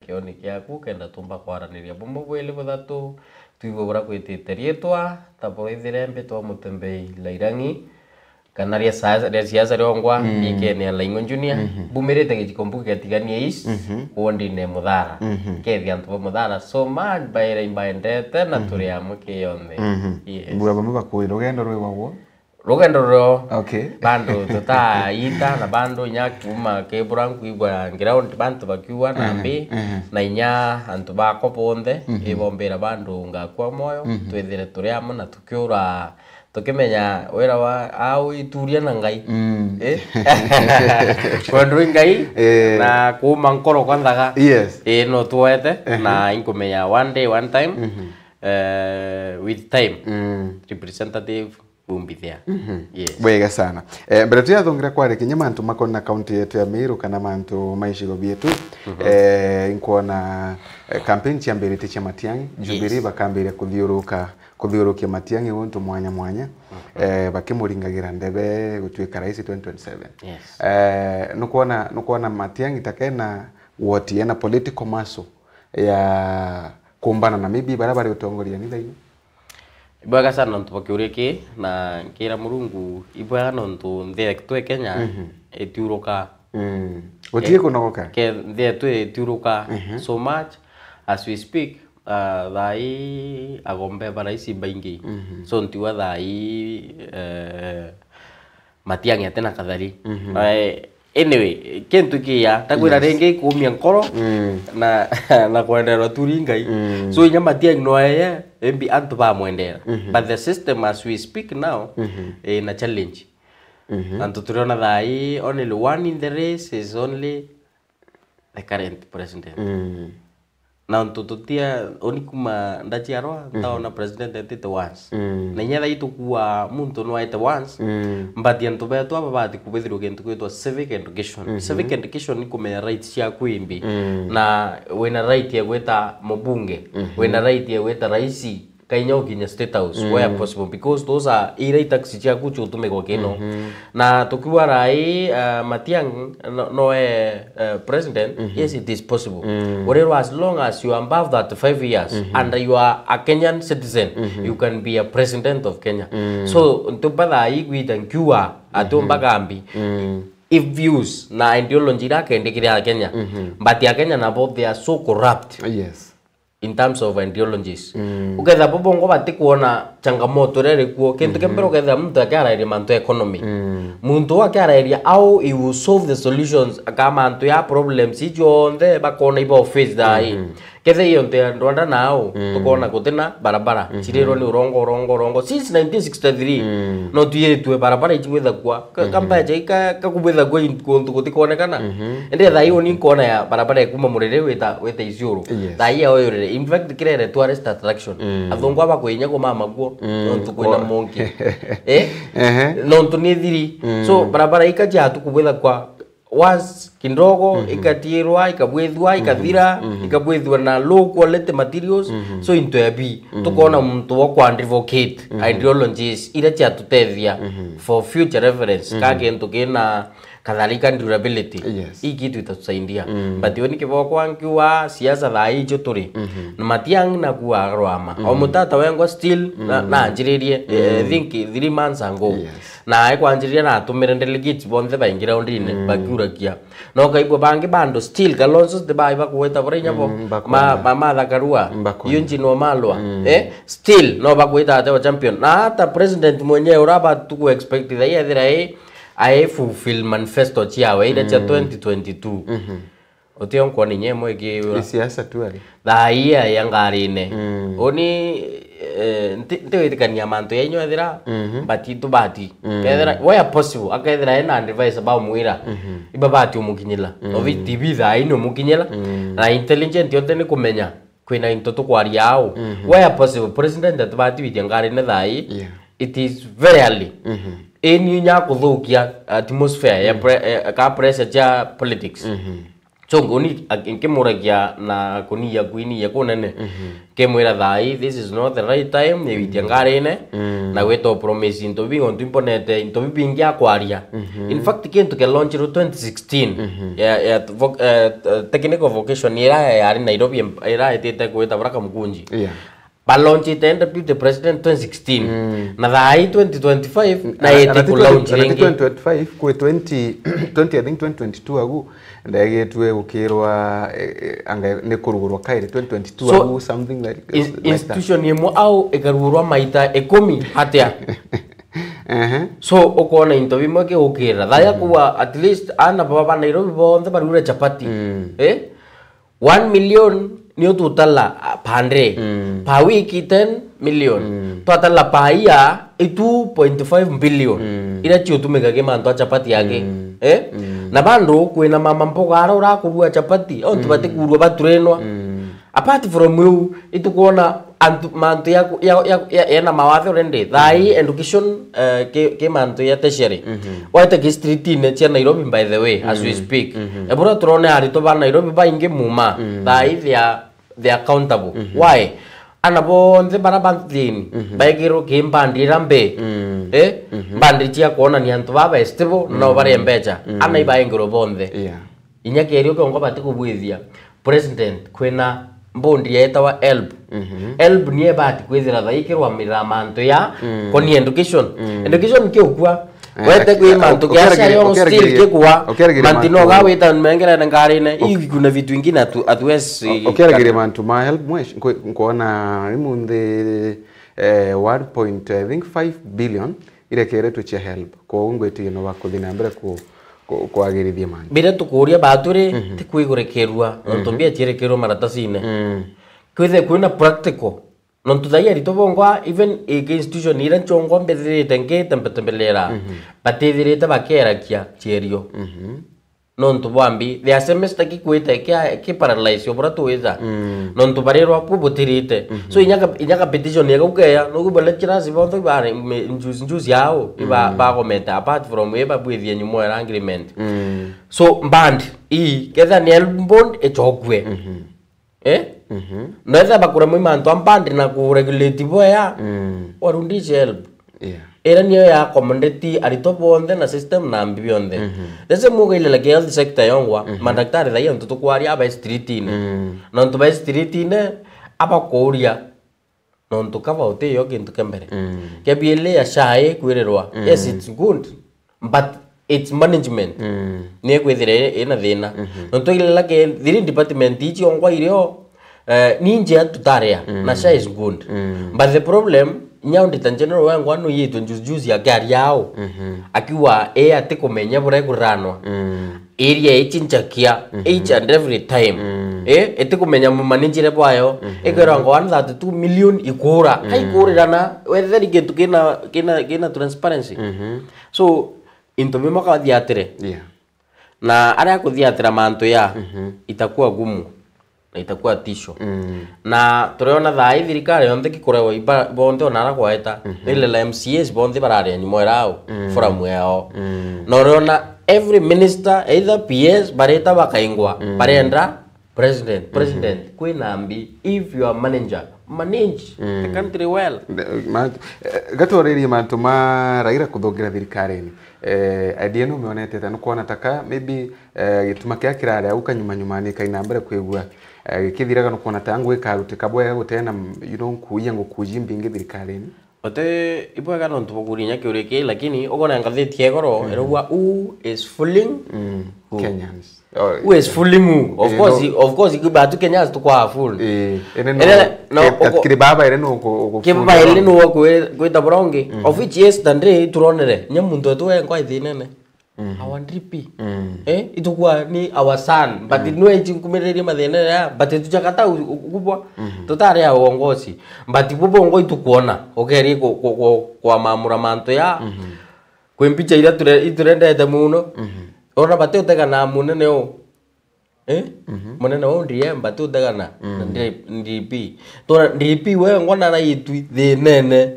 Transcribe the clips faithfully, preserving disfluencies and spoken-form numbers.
kioni kiaku, kenda tumba kwaraniria bumwe bwili buthatu, twigue buria gwitite. Riitwa ta bwithire mbitwa Mutembei Lairangi, kana ria sa-, ria siasa riongwa, mm, ikene ya Laing'o Junior, mm-hmm, mbumirite giciko mbuge Tigania East, mm-hmm, wondine Muthara. Mm-hmm. Kethi antu ba Muthara so much, mbaire imbaendete, na, mm-hmm, turi amwe kionthe. Mm-hmm. Yes. Mbua bamwe bakwira rugendo rwigagwo? Rugendo rurio, okay, bandu tutaita, na bandu inya kuma kibura nkwigua ground bantu bakiuga na, mhm, mbi, mhm, na inya antu bakwa bonthe, mhm, ibombira bandu ngakua moyo, mhm, twithire turi amwe na tukiura, tukimenya wira wa au ituria na Ngai. Mm. Eh? Kwendwa i Ngai, eh, na kuuma nkoro kwa nthaga. Yes. Eh, no tuete, ehe, na inkumenya one day, one time, mhm, eh, with time, mm, representative will be there. Mhm. Yes. Bwega sana. Eh, mbere tuyathungira kwarikinya mantu makona kaunti yetu ya Meru kana mantu ma icigo bietu, mhm, eh, nkwona, eh, campaign ciambirite cia Matiang'i, yes, Jubilee bakambiria kuthiuruka, kuthiurukia Matiang'i untu mwanya mwanya, mhm, eh, bakimuringagira ndebe gutuika rais twenty twenty-seven. Yes. Eh, nukwona, nukwona Matiang'i ta kena woti, ena political muscle ya kumbana na maybe baria bari utongoria ni thaini? Ibwega sana nontu bwa kiuria ki, na nkira Murungu ibwega nontu nthi yetu e Kenya, mhm, itiuruka. Mm. Guti, eh, kunogoka? Ke-, nthi yetu itiuruka, mhm, so much. As we speak, uh, thaa ii agombe ba rais baingi. Mhm. So ntiwa thaa ii, eh, Matiang'i ati na Kathari. Mhm. Eh, anyway, kintu kia, takwira, yes, ringi kumia nkoro, mm, na, na kwenderwa tu ni Ngai. Mm. So inya Matiang'i no eye, maybe antu bamwendera. Mhm. But the system as we speak now, mhm, ina challenge. Mhm. Antu turiona thaa ii, only one in the race is only the current president. Mm. Na ntu tutia, uni kuma ndaciarwa, mhm, ntaona president etite once. Mm. Na inya thaa ii tukua muntu no aete once, mm, but antu betu aba bati kubithirwa kintu gwitwa civic education. Mhm. Civic education ni kumenya rights ciaku imbi. Mm. Na wina right ya gwita mubunge, mhm, wina right ya gwita raisi, kainya ukinya State House, mm, where possible, because those are ira taxi ciaku ciutumikwa kino. Mhm. Na tukiuga rai, uh, Matiang'i no, no e, uh, president, mhm, yes, it is possible. Mm. Urirwa as long as you are above thirty-five years, mhm, and you are a Kenyan citizen, mhm, you can be a president of Kenya. Mm. So, ntumba thaa ii gwita nkiuga, mhm, atumba kambi. Mm. If views na ideology iria akendikire a Kenya, mhm, but a Kenya nabo they are so corrupt. Yes. In terms of ideologies. Mm. Ukethira bo bongo batikwona changamoto iria iri kuo. Kintu kia mbere, mhm, ukethira muntu akiarairia mantu ya economy. Mm. Muntu uu akiarairia how he will solve the solutions, aka mantu ya problems icio onthe bakona ibo face thaa ii. Mhm. Kethe iyo nte ndwanda nao, mm, tukona gutina barabara. Mhm. Cirirwo ni urongo, urongo, urongo. Since nineteen sixty-three, mm, no tuiritue barabara ici gwithakua. Ka-, mhm, kambecha ika-, kakubwithagua in-, kuntu gutikonekana. Mhm. Indi thaa ii uni nkona ya barabara ikuma Murere wita, wita Isiolo. Yes. Thaa ii yao yurire. In fact, kirere tourist attraction. Mm. Athungu aba kwinya kumama kuo, mm, nontu kwina monki. Eh? Ehe. Nontu ni thiri. Mm. So, barabara ika ciatu kubwithakua once kidogo, mhm, ikatirwa, ikabwithua, mhm, ikathira, mhm, ikabwithua na low quality materials. Mhm. So, into ya B, mhm, tukona muntu wa ku advocate, mhm, ideologies iria ciatutethia, mhm, for future reference, mhm, ka kintu kina kadhalika durability. Yes. Ii kitu itatusaidia. Mm. But uni kiboko ankiwa siasa thaa ii icio turi. Mhm. Na Matiang'i nakuwa arwama. O, mhm, mutata wengwa still na, mm, na anjiririe, eh, I, mm, think three months ago. Yes. Na ekwanjiriria na atumire delegates bonthe baingira groundine, mm, bakiurakia. No kaigua bangi bando still Kalonzo still bai bakwita bura inya bo. Mm, bakwenda. Ma, ma, Martha Karua, bakwenda. Eugene Wamalwa, mm, eh, still no bakwita ate wa champion. Na hata president mwenyewe uraba tu ku expect thaa ii ethira i, ai fulfill manifesto ciawe iria cia, mm, twenty twenty-two. Mhm. Utio nkwona inya imwe ikiura. Ni siasa tu ari. Thaa ii ai ngarine. Mm. Uni, eh, nti-, ntiwitikania mantu ya inyo ethira, mhm, but itubati. Mm. Kethira, where possible, akethira ena advice bamwira, mhm, ibabati umukinyila. Mm. Ovi T V thaa ii ni umukinyila. Mm. Na intelligent yonthe ni kumenya kwina into tukwaria au. Mhm. Where possible, president atubati withia ngarine thaa ii. Yeah. It is very early. Mhm. Eni inya kuthukia atmosphere ya, mm, pre-, eh, ka pressure cia politics. Mhm. So, nguni ak-, nkimuragia na kuniya kwiniya kunene. Kimwira, "Thai, this is not the right time, niwitia ngarine, na gwita promise into bi, ontu imponete into bibingi akwaria." In fact, kintu kia launch ru twenty sixteen, ya, ya vo-, eh, eh, technical vocation ira yari Nairobi, em-, ira itite gwita bura Kamukunji. Yeah. Balaunchite Deputy President twenty sixteen. Na thaa ii twenty twenty-five, na iti kulaunch ringi. Twenty twenty-five, kwi twenty, twenty, I think twenty twenty-two agu, ndegetue gukirwa, eh, eh, anga ni kurugurwa kairi twenty twenty-two agu, something like, like that. Institution imwe au ikarugurwa maita ikumi atia? Ehe. So, ukona into bimwe kigukira. Thaa ya kuwa at least ana baba ba Nairobi bonthe barugure chapati. Eh? One million ni ututala, ah, per day. Per week, ten million. Twatala per year, i two point five billion. Ira ciutumika ki mantu a chapati yake. Eh? Na bandu kwina mama mboga ara urakurua chapati, ontu batikurua baturenwa. Apart from iu, itukwona antu, mantu ya, ya, ya, ya, yena mawathe already. Thaa ii education, eh, ki, ki mantu ya tertiary. Waite ki streetine cia Nairobi, by the way, as we speak. Ebura turone aritwa ba Nairobi baingi muma. Thaa ii they are, they are accountable. Why? Ana bonthe bara ba nthini, baigirwo ki mbandi ira mbi. Eh? Mbandi cia kwonania antu baba stable, no baria mbecha. Ana ibaingirwo bonthe. Yeah. Inya kerio kiongo batikubwithia. President, kwina mbondi yetawa help. Help ni ebati kwithira thaa ikirwamirira mantu ya koni education. Education kiukua. Eh, wete kwi mantu kia cia yo still kikua. Mantu no ga wita mengerere ngarine. Ii kuna vitu ingine atu, atuwezi. Ukiaragiria mantu ma help mwesh, nkwe-, nkwona imunthi, eh, one point, I think, five billion irekeretwe cia help. Kwoou ngwitikia no bakuthi na mbere ku-, ku-, kwagirithia mantu. Biria tukuria batu ri, ti kwigurekerua, nontu mbia cierekerwa maratasine. Kwithire kwina practical. Nontu thaa ii aritwa bongwa, even i-, ki institution iria nchongwa mbithirite ngitembetembelera, batithirite bakierakia cierio. Nontu bwa mbi, their semester kikwite, kia, ki paralyze, o buria twitha. Nontu barirwa ku butirite. So, inya ka-, inya competition ya gaukeya, no kuba lecturers bonthe ibare, me, njuzi, njuzi yao, iba, bagomete, apart from iba bwithie nyuma era agreement. So, band, ii, ketha ni help bond, ichokue. Eh? No etha bakura mwi mantu a band na ku regulate bwea, warundisha help. Yeah. Ira niyo ya accommodate aritwa bonthe na system na mbi bionthe. The same ugaileleke health sector yongwa, madaktari thaa ii antu tukwaria aba streetine. Nontu ba streetine, abakuria. Nontu kaba utiyo kintu kia mbere. Kia biili ya SHA ikwirirwa. Yes, it's good. But it's management. Ni kwithira i-, ina thina. Nontu ilela ke three department ici ongwa irio, eh, ni njia tutaria, na SHA is good. But the problem, nya Auditor General wengwa no yitwe juzi juzi akiaria au. Akiwa e ati kumenya buria ikuranwa. Area ici njakia, each and every time. Eh, iti kumenya mumanijire bwayo. Ikwirwa ngo one thirty-two million ikura. Kaikurirana, wetheri kintu kina, kina, kina transparency. So, into bimwe kathia atiri. Yeah. Na aria kuthiatira mantu ya, itakuwa gumu na itakuwa tisho. Na turiona thaa ii thirikari yonthe kikurewa iba-, bonthe onara kwaeta. Ilela M C As bonthe bararia nyuma erao, forum yao. Na uriona every minister, either P S, bareta bakaingwa, barenda president, president, kwina mbi, if you are manager, manage the country well. Gatuaririe mantu ma Raila kuthungira thirikarine. Eh, idea ino umeonete ata? Nukwona taka maybe, eh, gituma kia kirare au kanyuma nyuma ni kaina mbere kwigua, eh, gikithiraga? Nukwona ta ngwi ikarutika bwega gutena, you know, nkuia ngukuji mbingi thirikarine? Ote ibwega nontu bwa kurinya kiuria kii, lakini ugona ngatheti ya igoro, irauga, "Who is fooling who?" Kenyans. Who is fooling who? Of course, of course, iku batu Kenyans tukwa fool. Eh, ene no, ene no, ke-, katikiri baba ene no ko, ko kiba fool ene no kwe-, kwita burongi. Of which yesterday turonere, nya muntu wetu we nkwa ithinene. Our D P. Eh, itukwa ni our son, but no eji nkumiririe mathina ya, but tuchakata u-, u-, kubwa. Tutari ya uongozi. But bubo ngo itukuona, ukeri ku-, ku-, ku-, kwa mamura mantu ya. Kwi mbicha iria ture-, iturendete muno. Ona bati utegana munene u. Eh? Munene u D M bati utegana na D-, D P. Tona D P we ngona na itwi thinene.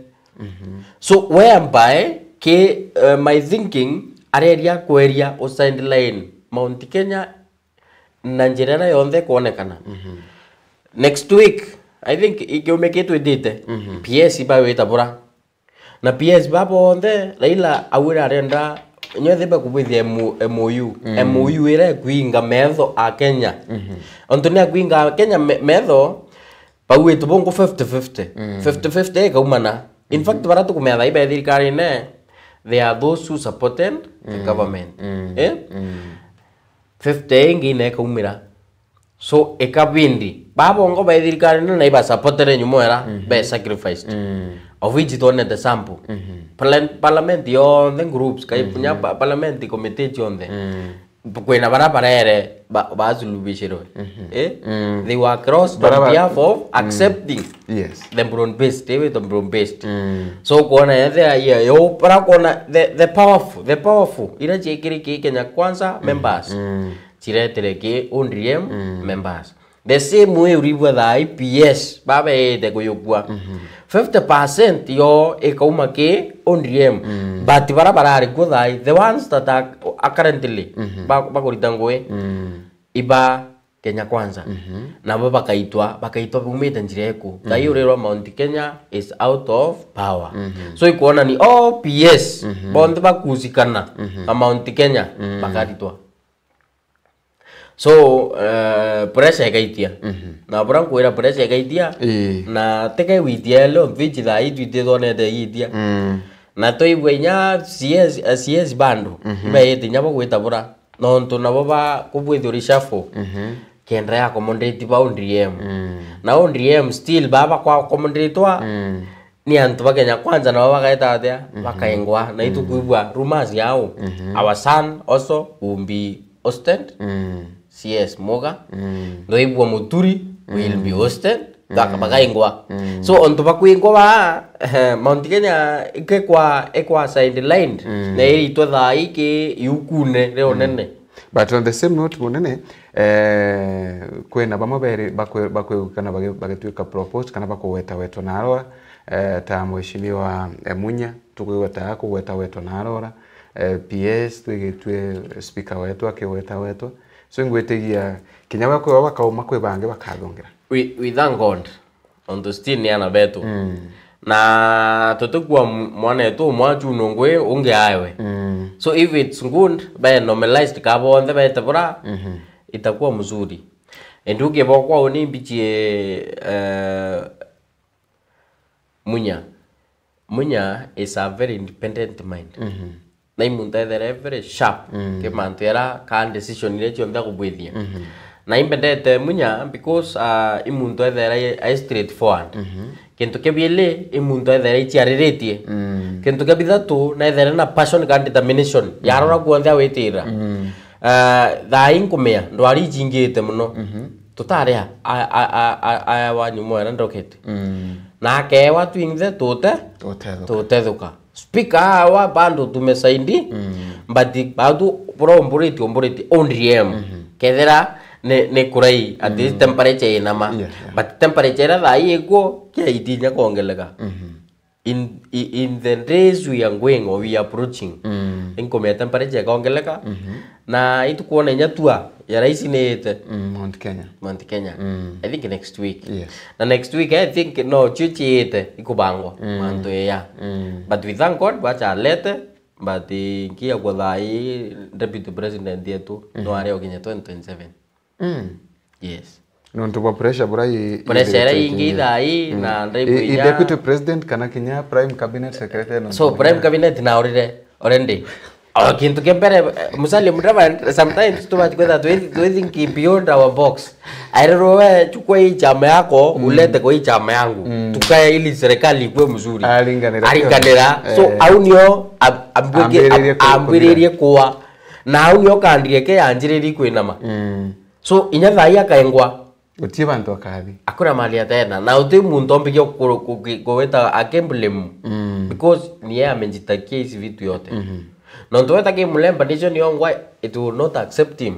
So whereby ke, uh, my thinking areria kweria u sideline Mount Kenya na njira iria yonthe ikwonekana. Next week, I think, kiumia kii twitite, P S bawita bura. Na P S ba bonthe, Raila augire arenda, inywe thibe kubwithia M-, M O U. M O U iria ikwinga metho a Kenya. Ontu ni akwinga a Kenya me-, metho, bauitu bungu fifty fifty. Fifty fifty ikaumana. In fact, baria tukumenya thaa ii ba thirikarine, they are those who supported the government. Eh? Fifty ingi ina ikaumira. So, ikabindi, ba bongo ba thirikarine na iba supported nyuma era, be sacrificed. Of which twonete sample. Parliament, parliament yonthe groups, kai kinya pa-, parliament committee cionthe. Kwina baria barere ba-, basulubishirwe. Eh? They were crossed on behalf of accepting the broad based, eh, with the broad based. So, kuona yethe ya, ya, yo, bara kuona the, the powerful, the powerful, ira ciekiri ki Kenya Kwanza members. Ciretere ki O D M members. The same way uribua thaa ii P S, babeete kuyukua. Fifty percent yo ikauma ki O D M. But bara barari kuo thaa ii, the ones that are, are currently ba-, bakurita ngui, iba Kenya Kwanza. Nabo bakaitwa, bakaitwa baumite njira iku. Thaa ii urirwa Mount Kenya is out of power. So ikwona ni all P S, bonthe bakusikana na Mount Kenya, bakaritwa. So, eh, pressure ikaitia. Na bura nkwira pressure ikaitia, Ii. na teke witia leo, which thaa ii twitithonete iitia. Na twaigua inya C S, eh, C S bando, ibaite inya bagwita bura. Nontu nabo ba kubwithio reshuffle. Kenda ya accommodate ba O D M. Na O D M still baba kwa accommodate wa, ni antu ba Kenya Kwanza nabo bagaeta atia, bakaingwa. Na itukwigua rumors yao. Our son also will be hosted. C S Muga. Ndoigua Muturi will be hosted. Baka-, bakaingwa. So, ontu bakwingwa ba, eh, Mount Kenya ikekwa, ekwa sidelined. Na iritwe thaa ii ki iukune rio nene. But on the same note, munene, eh, kwina bamwe beri-, bakwe-, bakwigua kana bagi-, bagituika proposed kana bakugwetawetwa narora, eh, ta Mheshimiwa, eh, Munya, tukwigua ta akugwetawetwa narora, eh, P S twigitue speaker wetu akigwetawetwa. So ingwitigia kinya we kwi bakauma kwi bangi bakathungira. We, we thank God. Ontu still ni ana betu. Na tutikua m-, mwanetu umwe achunwe ngui, ungi aewe. So if it's good, bae normalized ka bonthe baete bura, itakuwa mzuri. Indi ukibokwa uni mbichie, eh, Munya. Munya is a very independent mind. Na i muntu ethere very sharp ki mantu era ka decision iria cionthe akubwithia. Na imbendete Munya because, ah, i muntu ethere ai, ai straightforward. Kintu kia biili, i muntu ethere iciariritie. Kintu kia bithatu, na ethere na passion kana determination. Yarora kuonthe awitirira. Ah, thaa ii nkumea, ndwari icingite muno. Tutari a, a, a, a, a, aya wa nyuma era ndokete. Na akeewa twinthe tute, Tutethuka. tutethuka. Speaker awa bado tumesaidi, but bado bro mburiti, mburiti O D M. Kethira ni, ni kurai, at least temperature inama. Yeah, yeah. But temperature ira thaa ii ikuo, kia itinya kuongeleka. In, i-, in the days we are going or we are approaching, inkumea temperature ikaongeleka, na itukuona inya tua ya raisi ni ite. Mm, Mount Kenya. Mount Kenya. I think next week. Yes. Na next week, I think, no, cio ciite ikubangwa, mantu ya. But we thank God, wacha alete, but, eh, nkia kwa thaa ii, Deputy President yetu, no ario kinya twenty twenty-seven. Yes. Nontu bwa pressure bura i-, Pressure iria iingite ingi thaa ii, na ndaibu I-, i inya. Deputy President kana kinya Prime Cabinet Secretary nontu So, bwa Prime Cabinet na orire already. O, kintu kia mbere, eh, Musalia Mudavadi, sometimes tubati kwetha twi-, twi think beyond our box. Airerwe we, chukua hii chama yako, ulete kwa hii chama yangu. Tukae ili serikali ikue mzuri. Aringanira. Aringanira. So, eh, au nio ab-, ambwike-, ambiririe ab-, ku-, ambiririe kuwa. Na au nio kandire ke yanjiririe kwinama. So, inya thaa ii akaengwa. Guti bantu akathi. Akuna mali atena. Na uti muntu ombikia ku-, ku-, ku-, kuweta akeblame. Because ni yeye amejitakia hizi vitu yote. Na untu weta kimlemba, nation yongwa, it will not accept him.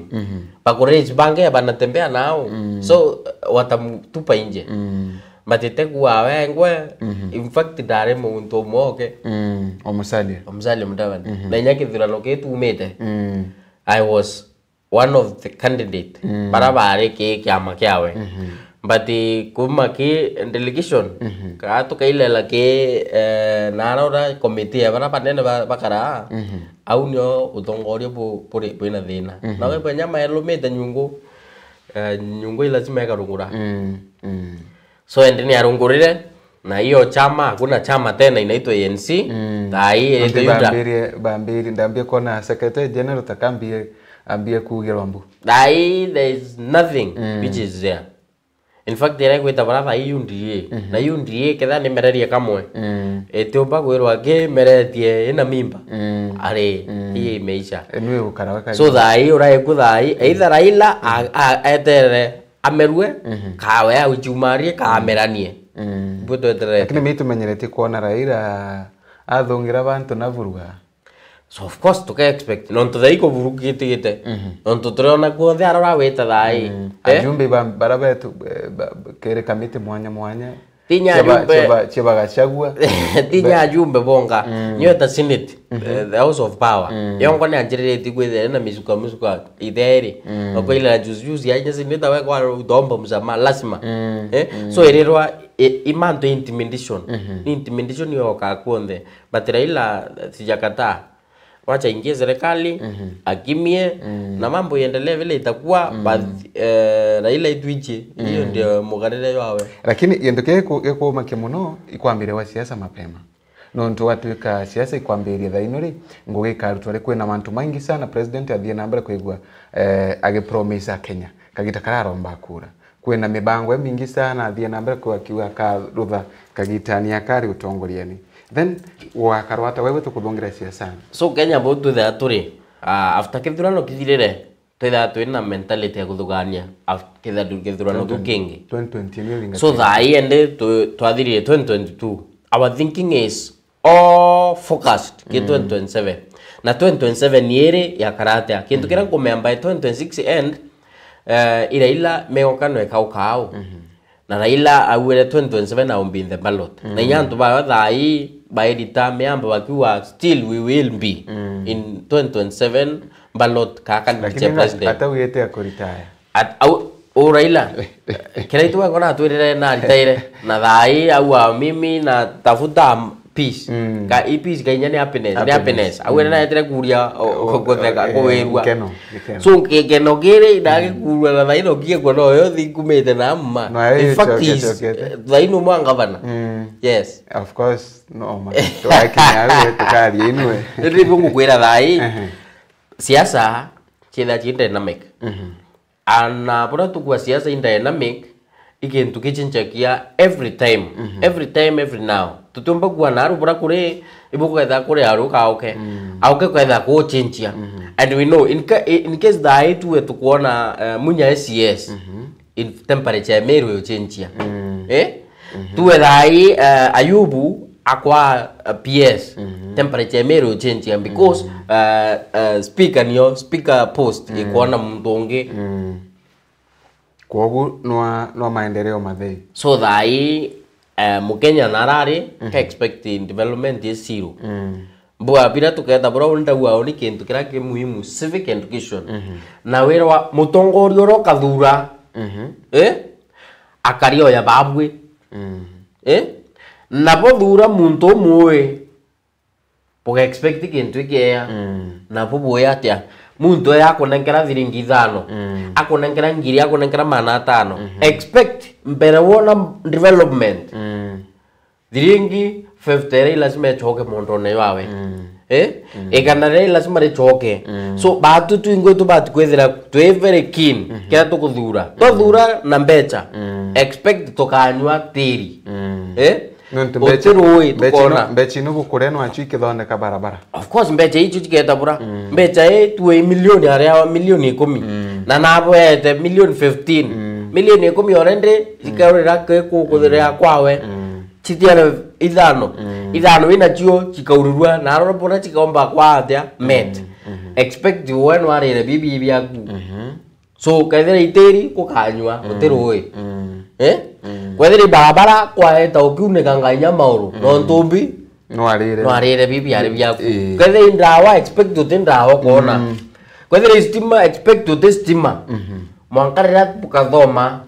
Bakuraise bange banatembea nao. So, watamtupa nje. But itegua wengwe, in fact, ndari muntu umwe oke. Omusalia. Omusalia Mudavadi. Na inya kithurano kitumite, I was one of the candidate, mm, bara bari ki kiama kiawe. Mhm. But kuma ki delegation, mhm, ka tukailela ki, eh, narora committee ya bara banene ba-, bakara, mhm, au nio utongoria bu-, buri, bwina thina. Mhm. Na we bwenya maelumite nyungu, eh, nyungu i lazima ikarungura. Mm, mm. So, ende ni arungurire, na hiyo chama, hakuna chama tena inaitwa A N C. Mm. Thaa hii, ende yuda. Bambiri, bambiri, ndambie kuona Secretary General takambie, ambie kuugirwa mbu. Thaa hii, there is nothing, mm, which is there. In fact, ere gwita bara thaa hii U D A. Mhm. Na U D A ketha ni mererie kamwe. Mm. Itiumba kwirwa ki meretie ina mimba. Mm. Ari, mm, hii imeisha. Enu igukara weka. So, thaa hii, uraiku thaa hii, either Raila a-, a-, etere amerue, mhm, kawe au chumarie, ka, mm, ameranie. Mm. Mbu tweterete. Lakini mi tumenyeretie kuona Raila athungira bantu na vuruga. So of course tuka expect. Nontu thaa iko vurugitigite. Mhm. Nontu turiona kuothe arora wita thaa hii. Mm. Eh? Ajumbe ba-, bara betu, eh, ba-, kere kamiti mwanya mwanya. Tinya ajumbe. Chiba-, chiba-, chiba Gachagua. Tinya ajumbe bonga. Mm. Nyo ta Senate, mhm, eh, the House of Power. Mm. Yongo ni anjiriritie kwithira na misuka, misuka itheri. Mm. Okoila juzi juzi, aje Senate we kwa utomba msamaha, lazima. Mm. Eh? Mm. So irirwa, i-, imanto intimidation. Mhm. Ni intimidation yoka kuonthe. But Raila, eh, sijakataa. Wacha ingie serikali, mhm, akimie, mm, na mambo iendelee vile itakuwa, mm, but, eh, Raila itwichie, hiyo, mm, ndio mugarire wawe. Lakini gintu kii giku-, gikuumakia muno, ikwambire wa siasa mapema. Nontu watwika siasa ikwambiria thaa ino ri, ngugi ikarutwa ri, kwina mantu maingi sana president athie na mbere kwigua, eh, agipromise Akenya, kagita kararomba kura. Kwina mibango imingi sana athie na mbere kwa kiuga akarutha kagitani akari utongoriani. Then, gwakarwa ata wewe tukuthungira siasani? So, Kenya bo twithira turi, ah, after kithurano kithirire, twithira twina mentality ya kuthugania af-, kithadu-, kithurano kiu kingi. Twenty twenty ni ringa. So, thaa ii ende tu-, twathirire twenty twenty-two. Our thinking is all focused ki, mm, twenty twenty-seven. Na twenty twenty-seven iri ya karate. Kintu, mm, kiria nkumea by twenty twenty-six end, eh, i Raila megokano ikauka au. Mhm. Na Raila auire twenty twenty-seven I will be in the ballot. Mm. Na inya antu bayo thaa ii bairita miambo bakiuga, "Still we will be, mm, in twenty twenty-seven ballot ka candidate cia president." Lakini ata wigite akuritaya? At-, au, u Raila, kiria itu wengwa natwirire na ritaire, na thaa ii au a mimi natafuta peace. Mm. Ka, i peace kainya ni happiness, ni happiness. Happiness. Au ena, mm, etire kuria, o, o, kutheka, eh, kuwirua. Gikeno, gikeno. So, gikeno kiri, mm, ndagikuurua na thaa ino ngiekwa no yo thikumite na mma. No, eh, in fact, choke, is, chokete. Thaa ino mwa ngavana. Mm. Yes. Of course, no, man. Twakinya au, eh, tukaria inwe. Riri ngukwira thaa ii, ehe, siasa ciitha ci dynamic. Mhm. Ana buria tukua siasa in dynamic, i gintu gichenjagia every time. Mhm. Every time, every now. Tutiumba kua naru buria kuri, ibuketha kuri aru kauke. Mm. Auke kwetha kuchenjia. Mhm. And we know, in ca-, in case thaa ii tuwe tukuona, eh, Munya S C S, mhm, in temperature ya Meru yuchenjia. Mm. Eh? Mhm. Tuwe thaa ii, eh, Ayubu akwa, eh, P S, mhm, temperature ya Meru yuchenjia because, mhm, eh, eh, speaker niyo, speaker post, mhm, ikuona muntu ungi. Mm. Kwogu nwa, nwa maendeleo mathei. So thaa ii, eh, Mukenya narari, mhm, ka expect development is zero. Mm. Bwa bira tuketha buria undauga ni kintu kiria ki muhimu, civic education. Mhm. Na wira wa mutongoria uria ukathura, mhm, eh, akari oya babwi. Mm. Eh? Nabo thura muntu umwe, buga expect kintu ikiea. Mm. Nabo buya atia? Muntu uyu akunenkera thiringi ithano, mm, akunenkera ngiri, akunenkera maana atano. Mhm. Expect mbere wona development. Mm. Thiringi fifty iria lazima ichoke montone yawe. Mm. Eh? Mm. Igana riria lazima richoke. Mm. So, batu twingwe tubati kwithira twi very keen, mhm, kiria tukuthura. Mm. Twathura na mbecha. Mm. Expect tukanywa tiri. Mm. Eh? Nontu mbecha, uti rui, mbecha tukona ino, mbecha ino gukuria nwacio ikithondeka barabara. Of course, mbecha icio cigeta bura. Mm. Mbecha ii tuwe milioni aria milioni ikumi. Mm. Na nabo ete milioni fifteen. Mm. Milioni ikumi already, mm, cikarurira ke ku-, kuthirira, mm, kwawe. Mm. Citiare ithano. Mm. Ithano winacio cikaurirua, na arora bura cikaomba kwa atia, met. Mm. Mhm. Expect we nwarire bibi biaku. Mhm. So, kethira itiri, gukanywa, mm, uti rui. Mm. Eh? Mm. Kwethira barabara, kwaeta ukiuneka ngainya mauru. Mm. Nontu mbi, nwarire. Nwarire bibi ari biaku. Eh. Kethira i ndawa, expect uti ndawa kwona. Mm. Kwethira i stima, expect uti stima. Mhm. Mwanka riria bukathoma,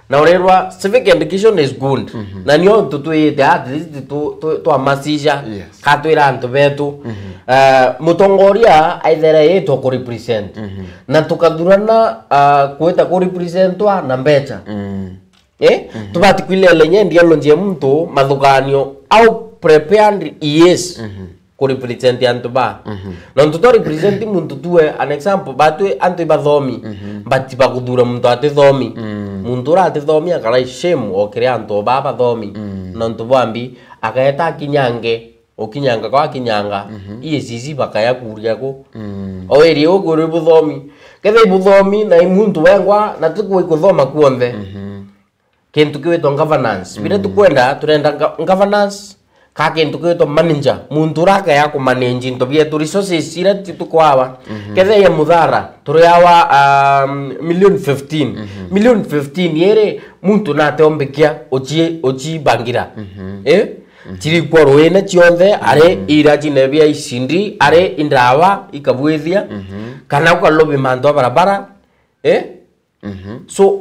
na urerwa civic education is good. Mhm. Na nio ntu twiyite at least tu, tu, twamasija. Yes. Katwira antu betu. Mhm. Eh, mutongoria aithere yitwa ku represent. Mhm. Na tukathurana, ah, kwita ku representwa na mbecha. Mm. Eh? Mhm. Tubati kwilele inya ideology ya muntu, mathuganio, how prepared he is. Mhm. Ku represent antu ba. Mhm. Nontu to represent muntu tuwe, an example, batwi antu ibathomi, mhm, but bakuthura muntu atithomi. Mm. Muntu uria atithomi akara shame o kiri antu ba bathomi. Mm. Nontu bwambi, akaeta akinyange, ukinyanga kwa akinyanga, mhm, E A C C bakaya kuria ku. Mm. O iri u kuri buthomi. Kethe ibuthomi na i muntu wengwa, na ti kwi kuthoma kuonthe. Mhm. Kintu kiwitwa governance. Biria, mm, tukwenda, turenda ga-, governance, ka kintu kiwitwa manager. Muntu uria akaya ku manage into bietu, resources iria ti-, tukwawa. Mhm. Kethe ya muthara, turiawa, um, million fifteen. Mhm. Million fifteen iri, muntu nateombikia uci-, ucibangira. Mhm. Eh? Mhm. Cirikwa ruine cionthe, ari, mhm, iria cinebia icindi, ari indawa, ikabwithia, mhm, kana ukalobi mantu a barabara. Eh? Mhm. So,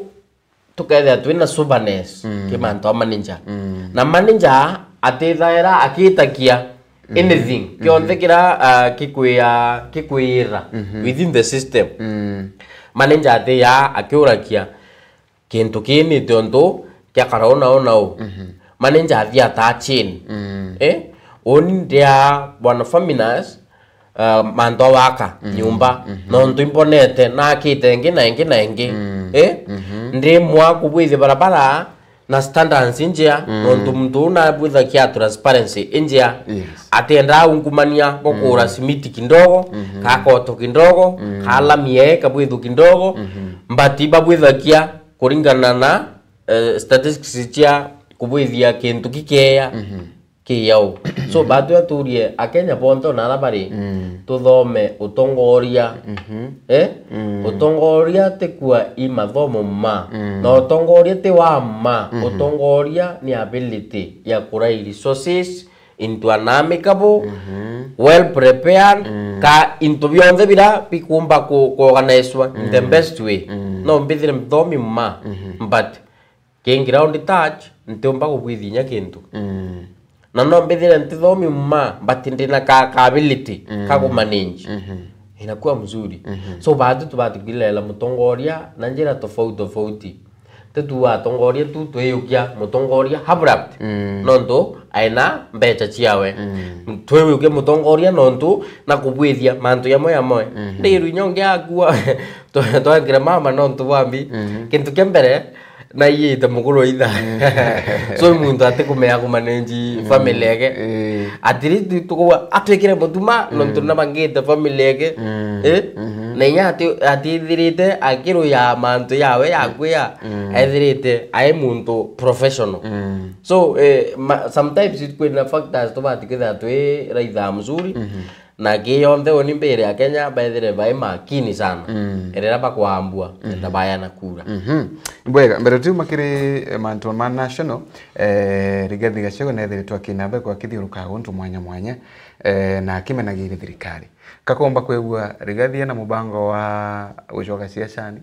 tukethira twina soberness, mm, ki mantu a manager. Mm. Na manager atithaira akitakia, mhm, anything, mhm, kionthe kira, ah, kikwia-, kikwiyira, mhm, within the system. Mm. Manager atiya akiurakia kintu kii ni tiontu kia karaona ona u. Mhm. Manager athi ataa chain. Mm. Eh? Uni ndia bwana Faminas, uh, mantu a waka, mm, nyumba, mhm, nontu imbonete nakite ingi na ingi na ingi. Mm. Eh? Mhm. Ndimwa kubwithia barabara na standards injia, mm, nontu muntu uu nabwithagia transparency injia. Yes. Atiendaa ungumania bokura, mm, simiti kidogo, mhm, ka koto kidogo, mm, ka lami yee kabwithu kidogo, mhm, but ibabwithagia kuringana na, eh, statistics cia kubwithia kintu kikeya. Mhm. Kiyau. So, batwi aturie Akenya bonthe ona ara bari, mm, tuthome utongoria. Mhm. Eh? Mm. Utongoria ti kua i mathomo ma. Mm. Na utongoria ti wa ma. Mhm. Utongoria ni ability ya kurai resources into an amicable, mhm, well prepared, mm, ka into bionthe bira bikumba ku-, kuorganizwa in the, mm, best way. Mm. No mbithire mthomi ma, mhm, but ki ground touch, ntiumba kubwithia inya kintu. Mm. Na no mbithire ntithomi ma, but ndina ka, ka ability, mm, ka ku manage. Mhm. Inakuwa mzuri. Mhm. So, batu tubati kwilela mutongoria na njira tofauti tofauti. Titu atongoria tu twiyukia mutongoria abrupt. Mm. Nontu aina mbecha ciawe. Mm. Twiyukia mutongoria nontu na kubwithia mantu yamwe yamwe. Mhm. Ndiru inya ungi akua, twa-, twankire mama nontu bwambi. Mhm. Kintu kia mbere, na iyite mukuru itha. Mm. So, muntu atikumea kumanage, mm, family yake. Eh. At least tukauga atwikire mutuma, mm, nontu na bangite family yake. Mm. Eh? Mhm. Na inya ati-, atithirite akiruya mantu yawe ya, mm, kwia, mm, ethirite ai muntu professional. Mm. So, eh, ma-, sometimes kwina factors tubati kwithira twi raitha mzuri. Mhm. Na ki yonthe uni mbire Akenya bethire bai makini sana. Mm. Rira bakwambua, mhm, na bayana kura. Mhm. Bwega, mbere tu makiri, eh, mantu ma national, eh, Rigathi Gachagua nethiritwe akinambe kwa kithiuruka guntu mwanya mwanya, eh, na akimenagire thirikari. Kakomba kwigua Rigathi ena mubango wa gucoka siasani,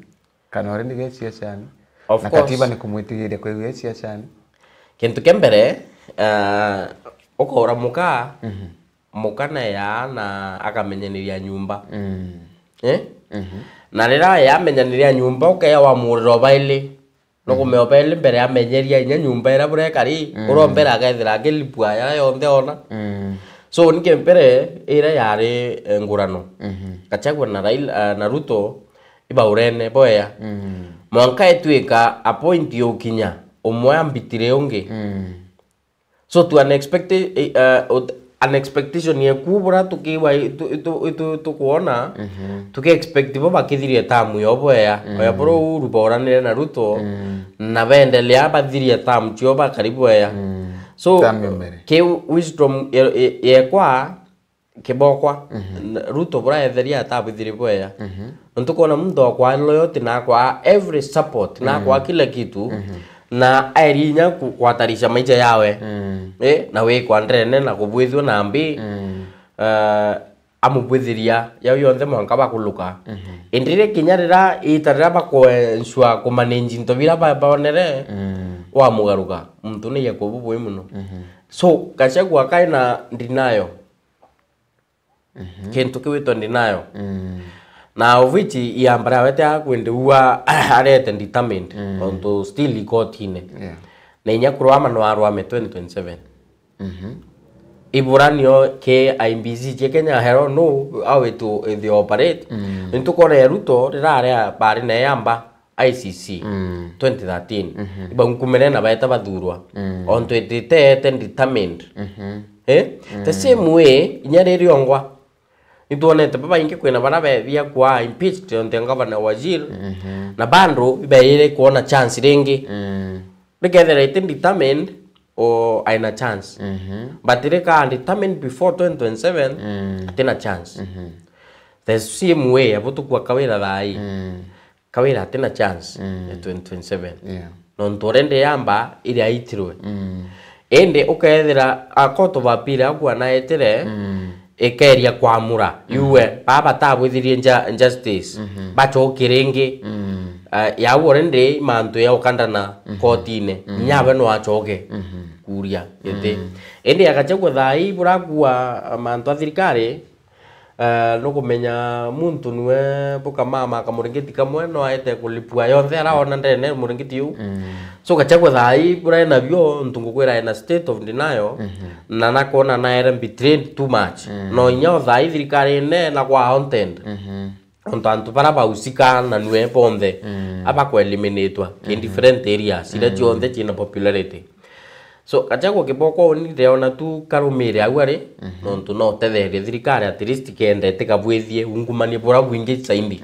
kana already ge siasani? Of course. Na katiba ni kumwitigiria kwigua e siasani? Kintu kia mbere, eh, ukaura muka, mhm, muka na yaa na akamenyaniria nyumba. Mm. Eh? Mhm. Na rira yamenyaniria nyumba, ukeya wa muriro baili. No, mhm, kumeo baili mbere amenyeria inya nyumba ira burekari, mm, uria mbere akethira akilipua ya yonthe ona. Mm. So, nike mbere ira yari, eh, ngurano. Mhm. Gachagua na Raila, ah, na Ruto, ibaurene boya. Mm. Mwanka etwika a point yukinya, umwe ambitire ungi. Mm. So, to an expecta-, eh, uh, ut-, an expectation yeku bura tukiwa i-, tu-, tu-, tu-, tukuona, mhm, tuki expect bo bakithirie term yo bwea. Mm. Oya buru Uhuru boranire na Ruto, mm, na bendelea bathirie term cio bakari bwea. Mm. So, term yo mbere, ki wisdom ye-, ye-, yekwa, kibokwa. Mhm. N-, Ruto buraetheria atabwithiri bwea. Mhm. Nontu kwona muntu akwa loyalty na akwa every support, na akwa, mhm, kila kitu, mhm, na aeri inya ku-, kwatarisha maisha yawe. Mm. Eh, na wikwa ndene na kubwithua na mbi. Mm. Eh, amubwithiria yau yonthe mwanka bakuluka. Indi ri kinya rira ita rira bakwe-ensure kumanage into bira ba-, baonere, wamugaruka, muntu ni ekububui muno. So, Gachagua kaina ndinayo. Kintu kiu witwa ndinayo. Na of which iamba riawe ti akwende ua arete determined, nontu still ikotine. Yeah. Na inya kurwama no arwame twenty twenty-seven. Ibura nio ke I B C cia Kenya, hero no how it, it operate. Nitukore Ruto riraria bari na yamba I C C twenty thirteen. Ibankumire na baeta bathurwa. Ontu ititeete determined. Eh? The same way, inya riri ongwa. Nitwonete babaingi kwina bara bethia kwa impeached onte ngavana Waziri. Na bando ibeire kuona chance ringi. Rikethira iti determined, o aina chance. But rika determined before twenty twenty-seven, atina chance. The same way, abo tukua Kawira thai. Kawira atina chance ya twenty twenty-seven. Yeah. Nontu already yamba iria aitirwe. Indi ukethira a court of appeal aku anaetire, ikeria kwamura. Iwe, baba batabwithirie nja-, justice. Bacoki ringi. Ah, yau already mantu ya ukandana kotine. Nyawe no acoke kuria giti. Indi akachagua thai burakua mantu a thirikari, Eh, nukumenya muntu niwe bukamama kamuringiti kamwe no aete kulipua yonthe araona ndene muringiti uu. So Gachagua thai burai nabio, ntu ngukwira ena state of denial, na nakona naere betrayed too much. No inya o thai thirikari ine na kwa haunted. Ontu antu bara bahusika na nwe bonthe abakwa eliminatwa in different areas iria cionthe ciina popularity. So, Gachagua kiboko uni ndirona tu karumire au ari, nontu no utetherie thirikari at least kenda itikabwithie ungumanie bura bwingi zaidi.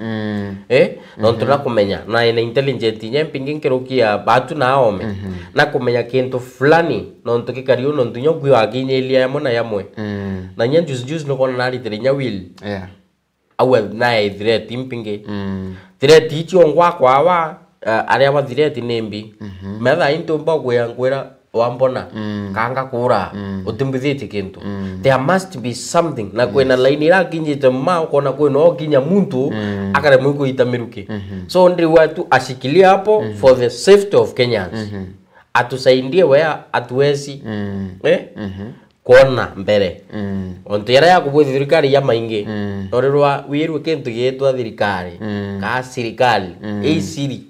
Eh? Nontu nakumenya, na ina intelligent inya mpingi nkirukia batu na aome. Nakumenya kintu fulani, nontu gikari u, nontu inya ukui wakinyilia yamwe na yamwe. Na inya juzi juzi nukona naritire inya will. Yeah. Au nae threat mpingi. Threat icio ngwakwa awa, eh, aria ba threat ni mbi. Metha intu mba kuya nkwira wambona, kanga kura, utimbithitie kintu. There must be something. Na kwina line irakinyite mma, ukona kwina okinya muntu, akaremwa kuita miruki. So, ndiriwa tu ashikilie hapo for the safety of Kenyans. Atusaidie wea atuesi. Eh? Kwona mbere. Ontu yara ya kubwithia thirikari ya maingi, norirwa wirwe kintu gitwa thirikari, kaa sirikari, ii siri,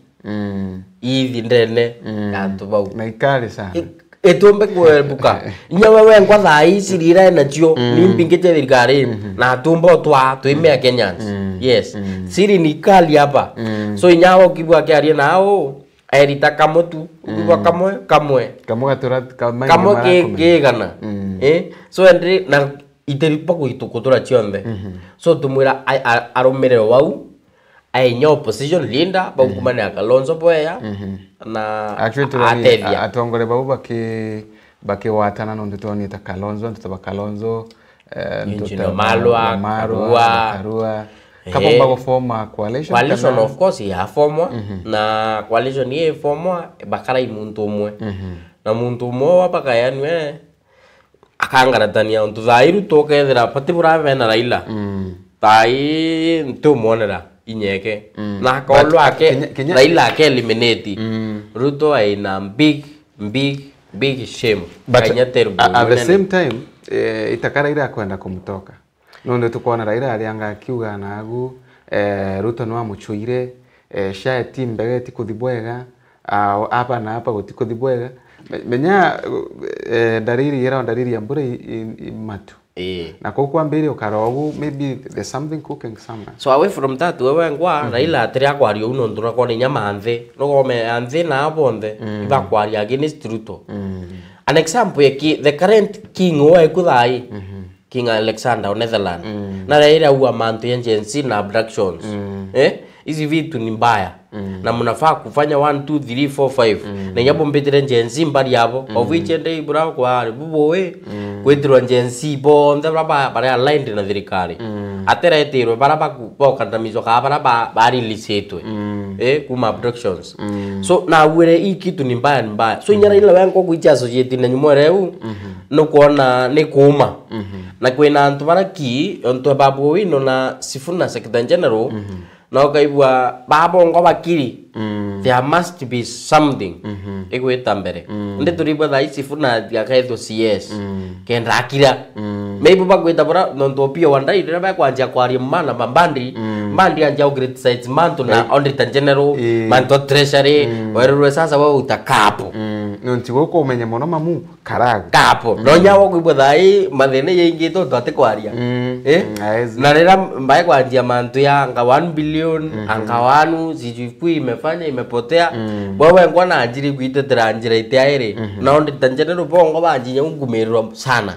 ithi ndene ya antu bau. Na ikari sana. I-, itumbe kwebuka. Inya we wengwa thaa ii siri ira enacio, ni mpingi cia thirikari, na atumba utwa, twimea Kenyans. Yes. Siri ni kali hapa. So inya we ukibwa akiaria nao, erita kamwe tu, ukiuga kamwe, kamwe. Kamwe gatura, kamwe kamwe mara ki-, kumi. Kigana. Eh? So, ende, na itiri pa kuitu-, kutura cionthe. So, tumwira a-, a-, arumire wau, ainya opposition leader, baukumanira Kalonzo Bweya, na actually, turoni atethia. A-, atongore bau baki-, bakiwatana nontu turoni ta Kalonzo, nontu ta ba Kalonzo, eh, nontu Eugene ta Wamalwa, Wamalwa, Karua. Karua. Kabomba gufoma coalition. Coalition kana? Of course ya formwa, na coalition ye formwa bakarai muntu umwe. Na muntu umwe wa bakayanwe akangaratania untu thairu tukethira pati burabe na Raila. Thai ntumwonera inyeke. Na akaolwa ake kinya, kinya Raila ake eliminate. Ruto aina big, big, big shame. But kanya terrible, at the same time, eh, itakara ira kwenda kumtoka. Nontu tukwona Raila arianga akiuga naagu, eh, Ruto nwamuchuire, eh, sha eti mbega etikuthi bwega, ah, apa na apa gutikuthi bwega. Me-, menya, eh, ndariri ira ndariri ya mbura i, i, i matu. Ii. Na kuu kwambiri ukara ugu, maybe there's something cooking somewhere. So away from that, we wengwa, Raila atiri akwaria uu nontu nakona inya manthi, nugome anthi na bonthe, ibakwaria against Ruto. An example ya ki, the current king weku thai, King Alexander o Netherlands. Na raira ua mantu ya Gen Z na abductions. Eh? Hizi vitu ni mbaya. Na mnafaa kufanya one, two, three, four, five. Na inya bumbitire Gen Z mbari abo. Of which ende ibura kwa ari buboe. Kwitirwa Gen Z bonthe bara ba, bara aligned na thirikari. Ateretirwe bara baku-, bokandamizwa kaa bara ba, ba releasetwe. Eh, kuma abductions. So, na wire hii kitu ni mbaya, ni mbaya. So, inya Raila wengo kuicha associate na nyumo reu. Nukwona ni kuuma. Na kwina antu bara ki, ontu Babu Owino na Sifuna Secretary General, na ukaigua babongo bakiri. There must be something igwita mbere. Ndi turibwa thaa ici Sifuna akaethwa C S. Kenda akira. Maybe bagwita bura, nontu Opiyo Wandayi riria bakwanjia kwaria mana ma Mbadi, Mbadi anjia u criticize mantu na Auditor General, mantu a Treasury, wererwe sasa we uta kapo. Nontu guku umenye mono mamu, Karagu. Kapo. No nya wo kwibwa thaa ii mathina yaingi tontu atikwaria. Eh? Na riria mbae kwanjia mantu ya anga one billion, anga wanu, sijui kuu imefanya, imepotea. Wewe ngwa na njiri gwitetera njira itiairi. Na Auditor General bongo banjinya ungumirirwa sana.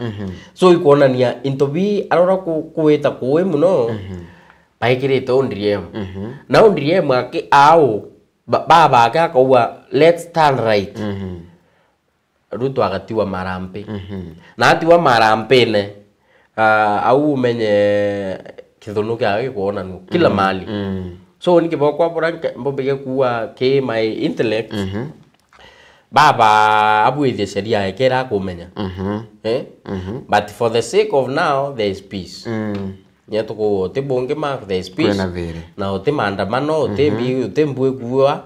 So ikwonania into bi arora ku-, kuwita kuwi muno. Baikirite O D M. Na O D M aki au, ba-, baba ake akauga, "Let's turn right." Ruto agatiwa Marambi. Na atiwa Marampine, ah, au umenye kithunu kiawe gikwonanua kila mahali. So ni kibokwa bura nke-, mbobige kuwa ki my intellect, baba abwithie sheria ekera akumenya. Eh? But for the sake of now, there is peace. Nya tuku uti bungi ma, there is peace. Kwina thiri. Na uti maandamano, uti mbi-, uti mbu ikuua.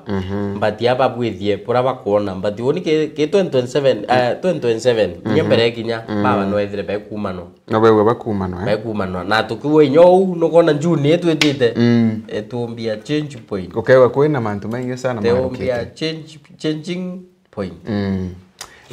But aba bwithie bura bakwona. But uni ki, ki twenty twenty-seven, eh, twenty twenty-seven, nya mbere kinya, baba no ethire bakumanwa. No baigua bakumanwa, eh? Bakumanwa. Na tukiwa inya uu, nukona June itwitite, itumbia change point. Ukaigua kwina mantu maingi sana ma Itumbia change, changing point.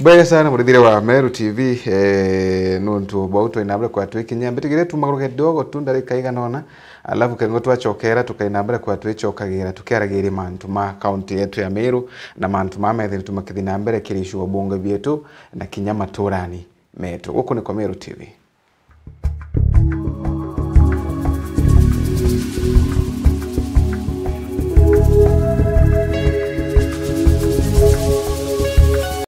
Bwega sana, murithire wa Meru T V, eh, nuntu bwau twainabire kwa twikinyia. Mbitigire tumaguru kidogo tu, ndarika igana ona, alafu kengo twachokera, tukainabire kwa twichokagira, tukiaragiria mantu ma kaunti yetu ya Meru, na mantu ma methire tumakithi na mbere kiri icigo bunge bietu, na kinya maturani metu. Guku niko Meru T V.